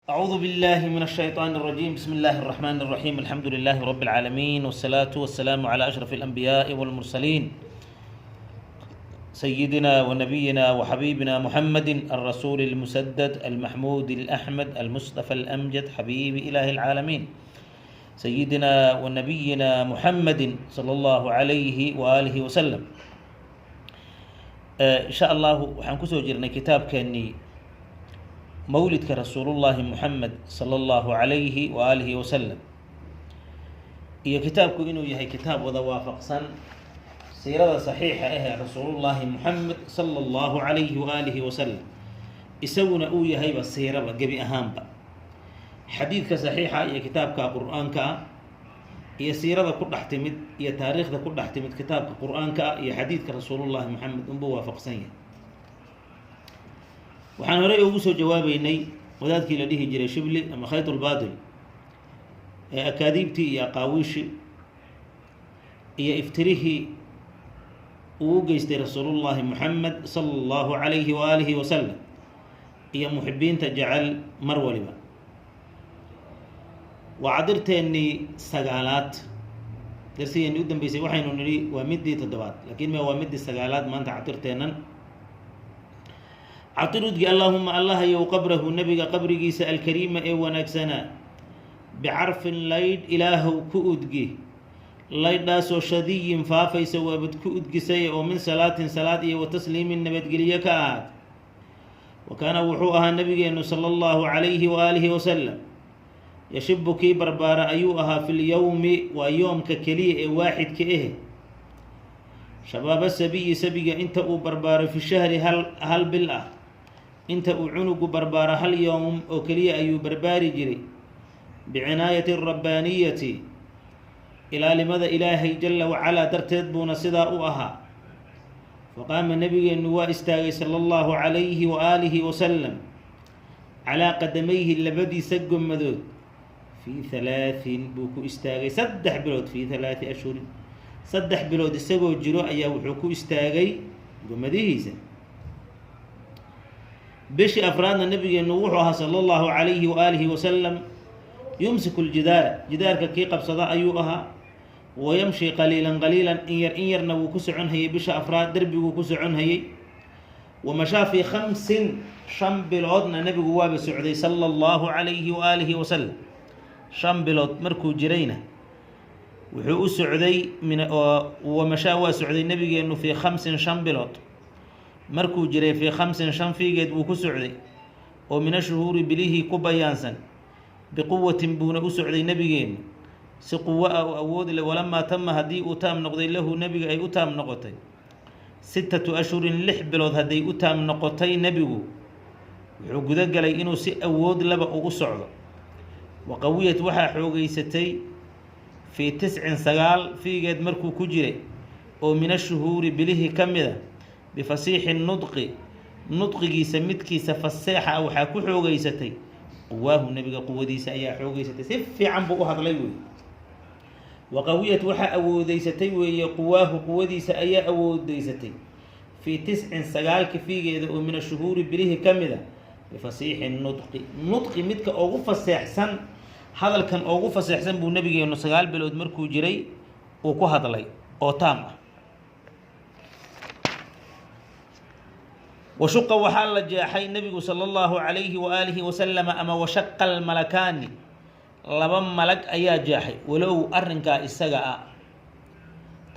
أعوذ بالله من الشيطان الرجيم. بسم الله الرحمن الرحيم. الحمد لله رب العالمين، والصلاة والسلام على أشرف الأنبياء والمرسلين، سيدنا ونبينا وحبيبنا محمد الرسول المسدد المحمود الأحمد المصطفى الأمجد، حبيب إله العالمين، سيدنا ونبينا محمد صلى الله عليه وآله وسلم. إن شاء الله waxaan kusoo jirnay kitaabkeenii mawlidka Rasuulullaahi Muxamed sala Allahu calayhi wa aalihi wasalam, iyo kitaabku inuu yahay kitaab wada waafaqsan siirada saxiixa ah ee Rasuulullaahi Muxamed sala Allahu calayhi wa aalihi wasalam, isaguna uu yahayba siiraba gebi ahaanba. Xadiidka saxiixa iyo kitaabka Qur-aanka ah iyo siirada ku dhex timid iyo taariikhda ku dhex timid kitaabka Qur-aanka ah iyo xadiidka Rasuulullaahi Muxamed unbuu waafaqsan yahay. Waxaan horey ugu soo jawaabeynay wadaadkii la dhihi jiray Shibli ama Khaytulbatil ee akaadiibtii iyo aqaawiishii iyo iftirihii uu u geystay Rasuulullaahi Muxamed sala Allahu calayhi waaalihi wasalam iyo muxibiinta jecel mar waliba. Waa cadirteennii sagaalaad. Darsigeennii u dambeysay waxaynu nidhi waa middii toddobaad, laakiin me waa middii sagaalaad maanta cadirteennan. Catir, udgi, allaahuma, Allahayow, qabrahu, Nebiga qabrigiisa, alkariima, ee wanaagsanaa, bicarfin, laydh Ilaahow ku udgi, laydhaasoo shadiyin, faafaysa, waabad ku udgisay, oo min salaatin, salaad, iyo wa tasliimin, nabadgelyo ka ahaat. Wa kaana, wuxuu ahaa Nabigeenu sala Allahu calayhi waaalihi wasalam, yashibu, kii barbaara ayuu ahaa, fi lyowmi, waa yoomka keliya ee waaxidka eh, shabaaba sabiyi, sabiga inta uu barbaaro, fi shahri, hal bil ah. Inta uu cunugu barbaaro hal yowm oo keliya ayuu barbaari jiray, bicinaayati rabbaaniyati, ilaalimada Ilaahay jala wacalaa darteed buuna sidaa u ahaa. Faqaama, Nebigeennu waa istaagay, sala Allahu calayhi waaalihi wasalam, calaa qadamayhi, labadiisa gomadood, fii halaatin buu ku istaagay, 3 bilood, fii halaati ashhurin, 3 bilood isagoo jiro ayaa wuxuu ku istaagay gomadihiisa. Bishii afraadna Nabigeenu wuxuu ahaa, sala Allahu calayhi waaalihi wasalam, yumsiku ljidaara, jidaarka kii qabsada ayuu ahaa, wayamshi qaliilan qaliilan, in yar in yarna wuu ku socon hayay. Bisha afraad derbiguu ku socon hayay. Wamashaa fii khamsin, 5 biloodna Nebigu waaba socday, sala Allahu calayhi waaalihi wasalam. 5 bilood markuu jirayna wuxuu u socday min wamashaa, waa socday Nabigeenu, fii khamsin, 5 bilood markuu jiray, fii khamsin, shan fiigeed wuu ku socday, oo min ashuhuuri, bilihii ku bayaansan, biquwatin buuna u socday Nebigeenu, si quwo ah oo awood leh. Walamaa tama, haddii uu taam noqday, lahu, Nebiga ay u taam noqotay, sittatu ashhurin, 6 bilood hadday u taam noqotay, Nebigu wuxuu guda galay inuu si awood laba uu u socdo. Waqawiyat, waxaa xoogeysatay, fii tiscin, sagaal fiigeed markuu ku jiray, oo min ashuhuuri, bilihii ka mida, bifasiixi nudqi, nudqigiisa midkiisa faseexa ah waxaa ku xoogeysatay, quwaahu, Nebiga quwadiisa ayaa xoogeysatay, si fiican buu u hadlay weeye. Waqawiyat, waxaa awoodeysatay weeye, quwaahu, quwadiisa ayaa awoodeysatay, fii tiscin, sagaalka fiigeeda, oo min ashuhuuri, bilihii ka mida, bifasiixi nudqi, nudqi midka ugu faseexsan, hadalkan ugu faseexsan buu Nabigeenu 9 bilood markuu jiray uu ku hadlay oo taam ah. Washuqa, waxaa la jeexay Nebigu sala Allahu calayhi waaalihi wasalama, ama washaqa almalakaani, laba malag ayaa jeexay. Walow arrinkaa isaga ah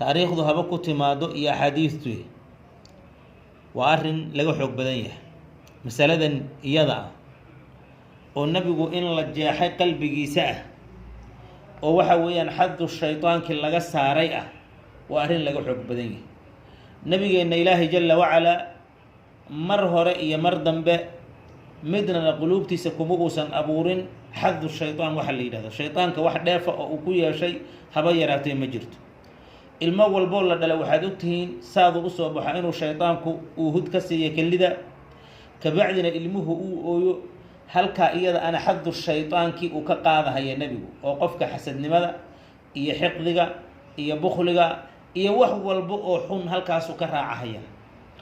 taariikhdu haba ku timaado iyo axaadiistu, waa arrin laga xoog badan yahay masaladan iyada ah, oo Nebigu in la jeexay qalbigiisa ah, oo waxa weeyaan xadu shaydaankii laga saaray ah, waa arrin laga xoog badan yahay. Nabigeenna Ilaahay jala wacalaa mar hore iyo mar dambe midnana quluubtiisa kuma uusan abuurin xadu shaydaan waxa la yidhahdo. Shaydaanka wax dheefa oo uu ku yeeshay haba yaraatee ma jirto. Ilmo walboo la dhala waxaad ogtihiin saadu usoo baxo inuu shaydaanku uu hud ka siiyo kelida, kabacdina ilmuhu uu ooyo. Halkaa iyada ana xadu shaydaankii uu ka qaadahaya Nebigu, oo qofka xasadnimada iyo xiqdiga iyo bukhliga iyo wax walba oo xun halkaasuu ka raacahaya.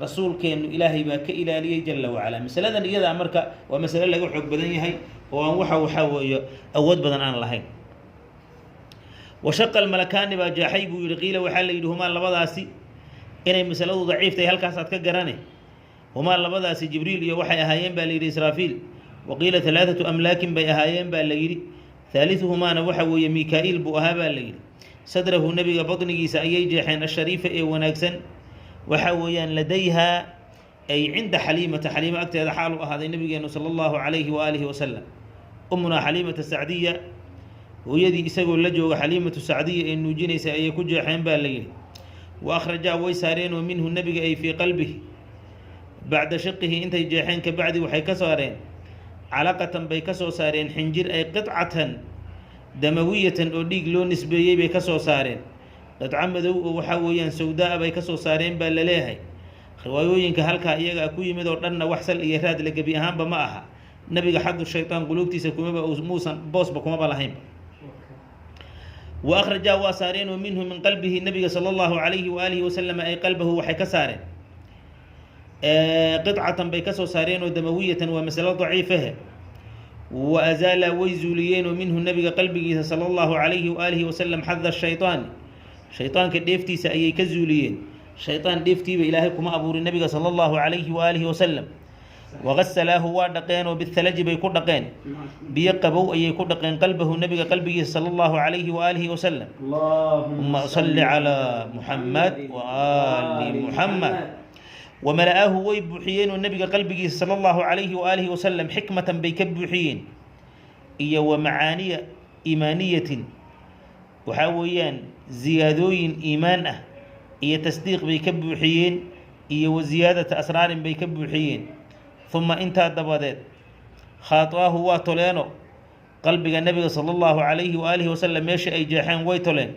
Rasuulkeenu Ilaahay baa ka ilaaliyey jala wacalaa. Masaladan iyadaa marka waa masale laga xoog badan yahay. Oo aan waxaa weeye awood badan aan lahayn. Washaqa almalakaani baa jeexay, buu yihi. Qiila, waxaa la yidhi, humaa labadaasi, inay masaladu daciiftahay halkaasaad ka garane, humaa labadaasi Jibriil iyo waxay ahaayeen, baa la yidhi, Israafiil. Waqiila halaathatu amlaakin bay ahaayeen, baa la yidhi. Haalithuhumaana waxa weeye Mika-iil buu ahaa, baa la yidhi. Sadrahu, nebiga badnigiisa ayay jeexeen, ashariifa ee wanaagsan, waxa weeyaan ladayhaa, ay cinda Xaliimata, Xaliimo agteeda xaal u ahaaday nabigeenu sala allahu calayhi waaalihi wasalam. Umunaa Xaliimata Sacdiya hooyadii isagoo la jooga, Xaliimatu Sacdiya ee nuujinaysa, ayay ku jeexeen, baa la yidhi. Wa akhrajaa, way saareenoo, minhu nebiga, ay fii qalbihi, bacda shaqihi, intay jeexeen kabacdi, waxay ka saareen calaqatan bay ka soo saareen, xinjir, ay qidcatan damawiyatan, oo dhiig loo nisbeeyey bay ka soo saareen. Qidco madow oo waxaa weeyaan sawdaa bay ka soo saareen, baa la leeyahay. Riwaayooyinka halkaa iyagaa ku yimid oo dhanna wax sal iyo raad la gebi ahaanba ma aha. Nabiga xadu shaytaan quluubtiisa kumaba muusan boosba kumaba lahaynba. Wa akhrajaa, waa saareenoo, minhu, min qalbihi, nabiga sala allahu calayhi waaalihi wasalam, ay qalbahu, waxay ka saareen qidcatan bay kasoo saareenoo damawiyatan. Waa masalo daciifahe. Wa azaala, way zuuliyeenoo, minhu, nabiga qalbigiisa sala allahu calayhi waaalihi wasalam, xada shaytaani, shaytaanka dheeftiisa ayay ka zuuliyeen. Shaytaan dheeftiiba Ilaahay kuma abuurin nabiga sala allahu calayhi waaalihi wasalam. Wagasalaahu, waa dhaqeenoo, bithalaji bay ku dhaqeen, biyo qabow ayay ku dhaqeen, qalbahu, nabiga qalbigiisa sala allahu calayhi waaalihi wasalam. Allahuma salli calaa Muxamed waaali Muxamed. Wamala'aahu, way buuxiyeenoo, nabiga qalbigiisa sala allahu calayhi waaalihi wasalam, xikmatan bay ka buuxiyeen iyo wa macaaniya iimaaniyatin, waxaa weeyaan ziyaadooyin iimaan ah iyo tasdiiq bay ka buuxiyeen, iyo wa ziyaadata asraarin bay ka buuxiyeen. Uma, intaa dabadeed, khaataahu, waa toleeno qalbiga nebiga sala allahu calayhi waaalihi wasalam. Meeshii ay jeexeen way toleen.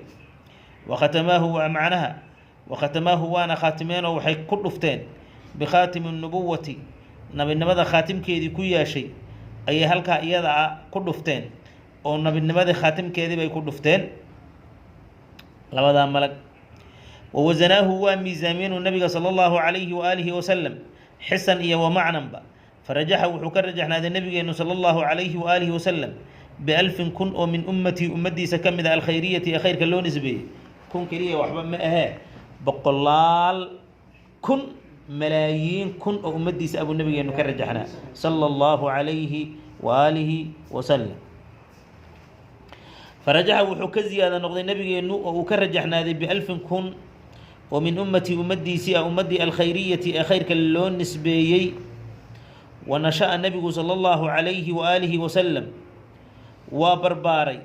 Wakhatamaahu, waa macnaha, wakhatamaahu, waana khaatimeenoo, waxay ku dhufteen bikhaatimi nubuwati, nabinimada khaatimkeedii ku yeeshay ayay halkaa iyada ah ku dhufteen, oo nabinimadii khaatimkeedii bay ku dhufteen labadaa malag. Wawasanaahu, waa miisaameenuu nabiga sala allahu calayhi waaalihi wasalam, xisan iyo wamacnanba. Farajaxa, wuxuu ka rajaxnaaday nabigeenu sala allahu calayhi waaalihi wasalam bialfin, 1000 oo min ummatii, ummaddiisa ka mid a, alkhayriyati, ee khayrka loo nisbeeyey. 1000 keliya waxba ma ahee, boqolaal kun, malaayiin kun oo ummaddiisa abuu nabigeenu ka rajaxnaa sala allahu calayhi waaalihi wasalam. Farajaxa, wuxuu ka ziyaada noqday nabigeenu oo uu ka rajaxnaaday bialfin, 1000 oo min ummatii, ummaddiisii ah, ummaddii alkhayriyati ee khayrka loo nisbeeyey. Wa nasha'a, nabigu sala allahu calayhi waaalihi wasalam waa barbaaray,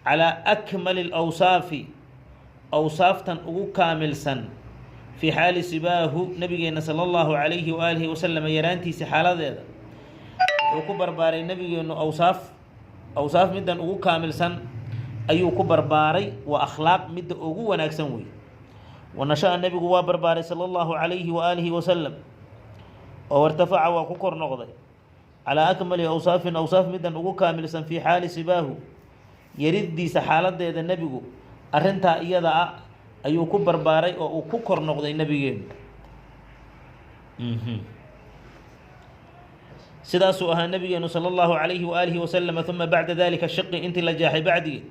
calaa akmali alawsaafi, awsaaftan ugu kaamilsan, fii xaali sibaahu, nabigeenna sala allahu calayhi waaalihi wasalam yaraantiisa xaaladeeda wuxuu ku barbaaray nabigeennu awsaaf, awsaaf middan ugu kaamilsan ayuu ku barbaaray. Waa akhlaaq midda ugu wanaagsan wey. Wa nasha'a, nebigu waa barbaaray sala allahu calayhi waaalihi wasalam, oo irtafaca, waa ku kor noqday, calaa akmali awsaafin, awsaaf middan ugu kaamilsan, fii xaali sibaahu, yaridiisa xaaladeeda nebigu arrintaa iyada ah ayuu ku barbaaray oo uu ku kor noqday nebigeenu. Sidaasuu ahaa nabigeenu sala allahu calayhi waaalihi wasalam. Uma bacda dalika shaqi, intii la jeexay bacdigeed,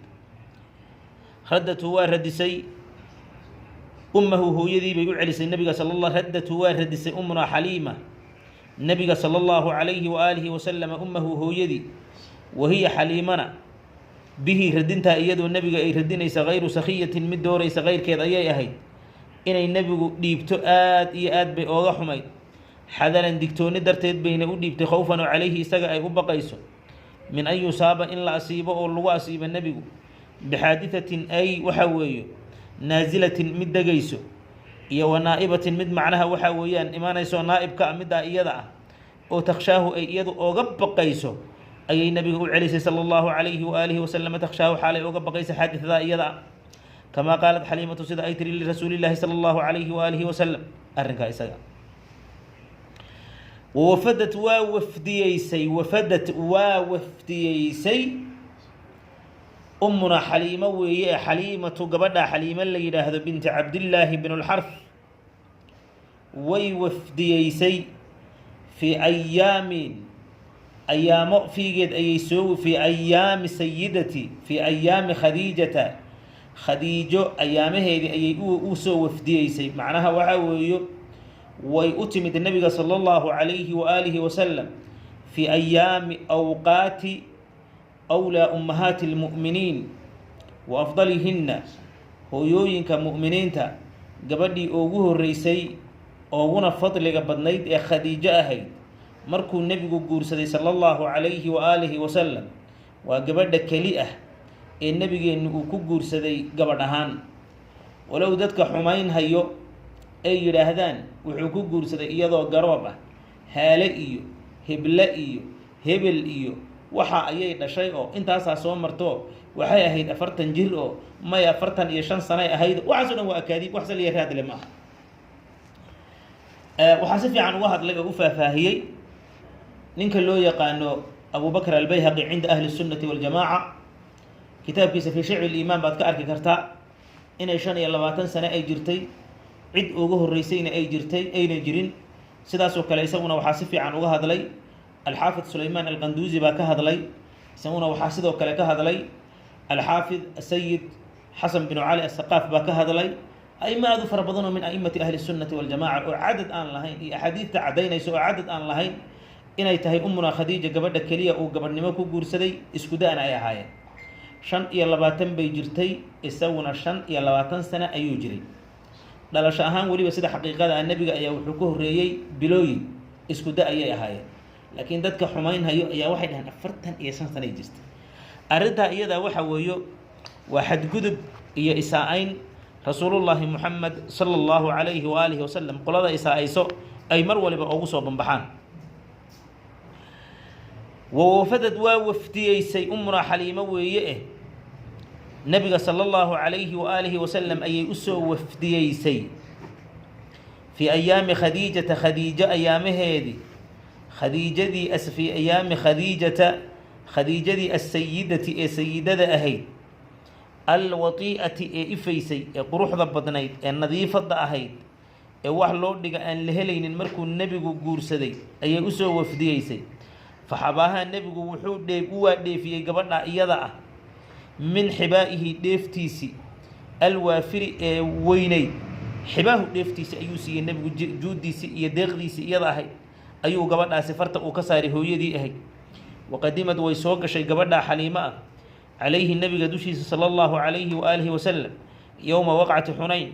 raddatu, waa radisay, ummahu, hooyadii bay u celisay nabiga sal la raddatu, waa radisay, umunaa Xaliima, nabiga sala allahu calayhi waaalihi wasalama, ummahu, hooyadii. Wahiya Xaliimana bihi, radintaa iyadoo nebiga ay radinaysa, hayru sakhiyatin, mid dooraysa keyrkeed ayay ahayd. Inay nebigu dhiibto aad iyo aad bay ooga xumayd. Xadaran, digtooni darteed bayna u dhiibtay, khawfan oo calayhi, isaga ay u baqayso, min an yusaaba, in la asiibo oo lagu asiibo nebigu, bixaadihatin, ay waxa weeye naasilatin, mid degayso, iyo wa naa'ibatin, mid macnaha waxaa weeyaan imaanayso, naa'ibka ah, middaa iyada ah oo takhshaahu, ay iyadu ooga baqayso, ayay nabiga u celisay sala allahu calayhi waaalihi wasalama. Takhshaahu, xaalay ooga baqaysa xaadiثadaa iyada ah, kamaa qaalat Xaliimatu, sida ay tiri, lirasuuli llaahi sala allahu calayhi waaalihi wasalam arrinkaa isaga. Wawafadad, waa wafdiyeysay, wafadad, waa wafdiyeysay, ummuna Xaliimo weeye ee Xaliimatu, gabadha Xaliimo la yidhaahdo, binti Cabdillaahi bn lxarf, way wafdiyeysay fii ayaamin. Ayaamo fiigeed ayay soo, fii ayaami sayidati, fii ayaami Khadiijata, Khadiijo ayaamaheedii ayay u soo wafdiyeysay. Macnaha waxaa weeyo, way u timid Nebiga sala allahu calayhi waaalihi wasalam fii ayaami awqaati awlaa ummahaati almu'miniin wa afdalihinna, hooyooyinka mu'miniinta gabadhii ugu horreysay ooguna fadliga badnayd ee Khadiijo ahayd markuu Nebigu guursaday sala allahu calayhi waaalihi wasalam. Waa gabadha keli ah ee Nebigeennu uu ku guursaday gabadh ahaan, walow dadka xumayn hayo ay yidhaahdaan wuxuu ku guursaday iyadoo garoob ah, haale iyo heble iyo hebel iyo waxa ayay dhashay oo intaasaa soo marto, waxay ahayd 40 jir oo may 45 sanay ahayd. Waxaaso dhan waa akaadiib, wax saliya raadle ma aha. Waxaa si fiican uga hadlay oo u faahfaahiyey ninka loo yaqaano Abubakr Albayhaqi cinda ahli الsunnati waاljamaca. Kitaabkiisa fi shicb liimaan baad ka arki kartaa inay 25 sane ay jirtay, cid uga horreysayna ay jirtay ayna jirin. Sidaasoo kale isaguna waxaa si fiican uga hadlay Alxaafid Sulaymaan Alqanduusi baa ka hadlay. Isaguna waxaa sidoo kale ka hadlay Alxaafid Asayid Xasan binu Cali Asaqaaf baa ka hadlay. Aimo aad u fara badan oo min aimati ahli sunnati waljamaca oo cadad aan lahayn iyo axaadiidta caddaynaysa oo cadad aan lahayn inay tahay Ummuna Khadiija gabadha keliya uu gabadhnimo ku guursaday, isku da-na ay ahaayeen. 25 bay jirtay, isaguna 25 sano ayuu jiray dhalasho ahaan. Weliba sida xaqiiqada ah, Nebiga ayaa wuxuu ka horreeyey bilooyin, isku da ayay ahaayeen. Laakiin dadka xumaynhayo ayaa waxay dhaheen 45 sanay jirtay. Arrintaa iyadaa waxa weeyo waa xadgudub iyo isaa-ayn Rasuulullaahi Moxamed sala allahu calayhi waaalihi wasalam qolada isaa-ayso ay mar waliba ugu soo banbaxaan. Wawafadad, waa wafdiyeysay Umunaa Xaliimo weeye eh, Nebiga sala allahu calayhi waaalihi wasalam ayay usoo wafdiyeysay fii ayaami Khadiijata, Khadiijo ayaamaheedii, Khadiijadii, fii ayaami Khadiijata, Khadiijadii asayidati ee sayidada ahayd, alwatii'ati ee ifaysay ee quruxda badnayd ee nadiifadda ahayd ee wax loo dhiga aan la helaynin markuu Nebigu guursaday ayay usoo wafdiyeysay. Faxabaahaa, Nebigu wuxuu dhee u waa dheefiyey gabadha iyada ah min xibaa'ihi, dheeftiisii, alwaafiri ee weynayd. Xibaahu, dheeftiisi ayuu siiyey Nebigu, juuddiisii iyo deeqdiisii iyada ahayd ayuu gabadhaasi farta uu ka saaray hooyadii ahayd. Waqadimad, way soo gashay gabadhaa Xaliimo ah, calayhi, Nebiga dushiisa sala allahu calayhi waaalihi wasalam, yowma waqcati Xunayn.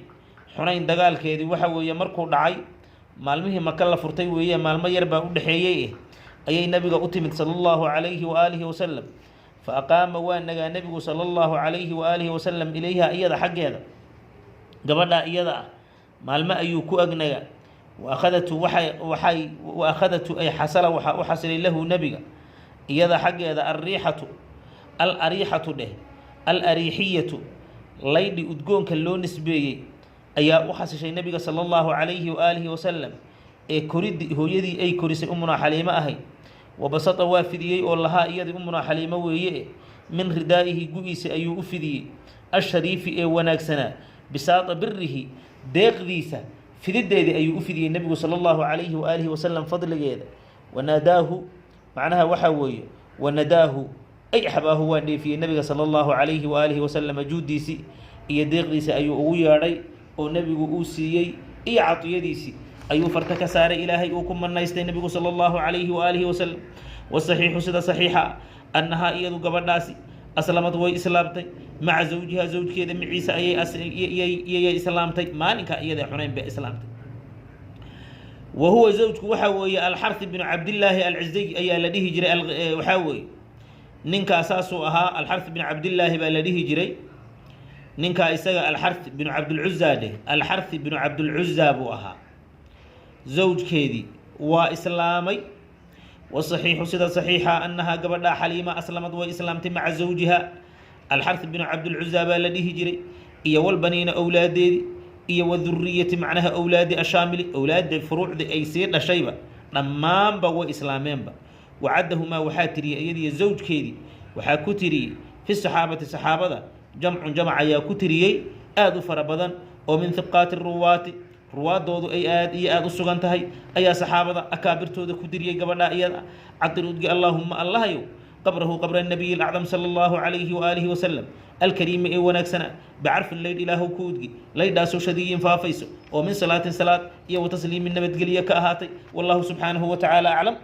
Xunayn dagaalkeedii waxa weeye markuu dhacay, maalmihii Maka la furtay weeye, maalmo yar baa u dhexeeyey eh ayay Nebiga u timid sala allahu calayhi waaalihi wasalam. Fa aqaama, waa nagaa Nebigu sala allahu calayhi waaalihi wasalam ilayha, iyada xaggeeda, gabadhaa iyada ah maalmo ayuu ku agnagaa. Wa akhadatu, waxay wa akhadatu ay xasala, waxaa u xasilay lahu, Nebiga, iyada xaggeeda alriixatu, al ariixatu dheh, al ariixiyatu, laydhi udgoonka loo nisbeeyey ayaa u xasishay Nebiga sala allahu calayhi waaalihi wasalam ee koriddi hooyadii ay korisay Umunaa Xaliimo ahayd. Wabasata, waa fidiyey oo lahaa iyadii, Umunaa Xaliimo weeye, min ridaa'ihi, gu-iisa ayuu u fidiyey, ashariifi ee wanaagsanaa, bisaata birihi, deeqdiisa fidideedii ayuu u fidiyey Nebigu sala allahu calayhi waaalihi wasalam fadligeeda. Wanaadaahu, macnaha waxaa weeye wanadaahu ay xabaahu, waa dheefiyey Nebiga sala allahu calayhi waaalihi wasalama, juuddiisii iyo deeqdiisa ayuu ugu yeedhay oo Nebigu uu siiyey iyo cadiyadiisii ayuu farta ka saaray Ilaahay uu ku manaystay Nebigu sala allahu calayhi waaalihi wasalam. Wasaxiixu, sida saxiixa, annahaa, iyadu gabadhaasi, aslamad, way islaamtay, maca zawjiha, zawjkeeda maciisa ayay islaamtay. Maalinka iyada Xunayn bay islaamtay. Wa huwa zawjku waxaa weeye Alxarhi binu Cabdillaahi Alciziy ayaa la dhihi jiray. Waxaa weeye ninkaa saasuu ahaa, Alxarhi binu Cabdillaahi baa la dhihi jiray ninkaa isaga. Alxarhi binu Cabdilcuza dheh, Alxarhi binu Cabdilcuza buu ahaa zawjkeedii, waa islaamay. Wasaxiixu, sida saxiixa, annahaa, gabadhaa Xaliima, aslamad, way islaamtay maca zawjiha, Alxarhi binu Cabdilcuza baa la dhihi jiray, iyo walbaniina, owlaadeedii, iyo waduriyati, macnaha owlaadi ashaamili, owlaadda furuucdi ay sii dhashayba dhammaanba way islaameenba. Wacaddahumaa, waxaa tiriyey iyadiyo zawjkeedii, waxaa ku tiriyey fi saxaabati, saxaabada, jamcun, jamac ayaa ku tiriyey aada u fara badan oo min hiqaati ruwaati. Ruwaadoodu ay aad iyo aada u sugan tahay ayaa saxaabada akaabirtooda ku diriyey gabadha iyada. Cadir, udgi, allaahumma, Allahayow, qabrahu, qabra nabiy alacdam sala Allahu calayhi waaalihi wasalam, alkariimi ee wanaagsana, bicarfin laydh Ilaahow ku udgi, laydhaasoo shadiyin faafayso oo min salaatin salaad iyo wa tasliimin nabadgelye ka ahaatay. Wallahu subxaanahu wa tacaala aclam.